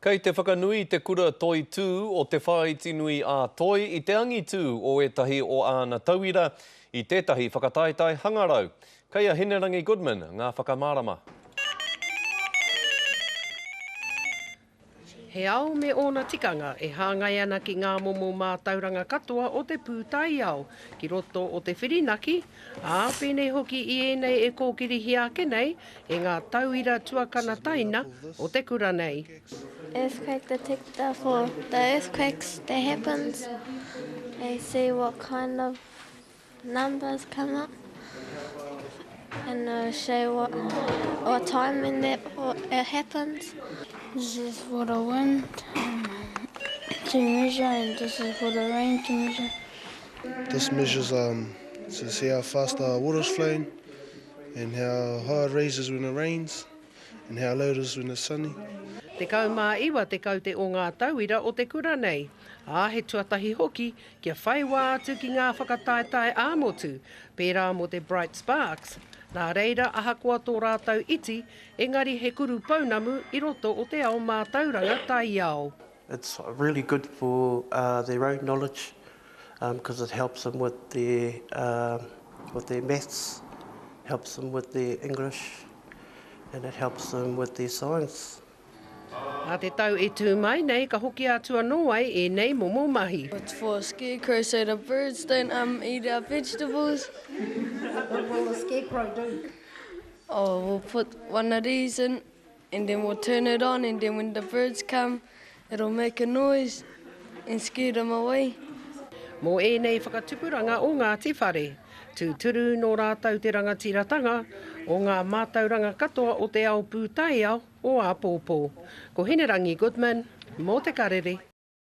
Kei te whakanui te kura toitū o Te Whāiti Nui a Toi i te angitū o ētahi o āna tauira i tētahi whakataetae hangarau. Kei a Hinerangi Goodman ngā whakamārama. He ao me ōna tikanga e hāngai ana ki ngā momo mātauranga katoa o te pūtaiao ki roto o te whirinaki, ā, pēnei hoki i ēnei e kōkirihia ake nei e ngā tauira tuakana taina o te kura nei. Earthquake detector for the earthquakes that happens, they see what kind of numbers come up and it'll show what, what time and that it happens. This is for the wind to measure and this is for the rain to measure. This measures um, to see how fast the water's flowing and how high it raises when it rains and how low it is when it's sunny. 19 te kaute o ngā tauira o te kura nei, ā, he tuatahi hoki kia whai wā atu ki ngā whakataetae ā-motu, pērā mō te Bright Sparks. Nā reira, ahakoa tō rātou iti, engari he kuru pounamu i roto o te ao mātauranga taiao. It's really good for their own knowledge because it helps them with their with their maths, helps them with their English and it helps them with their science. Ā te tau e tū mai nei ka hoki atu anō ai ēnei momo mahi. It's for a scarecrow so the birds don't um eat our vegetables. What will the scarecrow do? Oh, we'll put one of these in and then we'll turn it on and then when the birds come it'll make a noise and scare them away. Mō ēnei whakatupuranga o Ngāti Whare, tūturu nō rātou te rangatiratanga o ngā mātauranga katoa o te ao pūtaiao o āpōpō. Ko Hinerangi Goodman, mō Te Karere.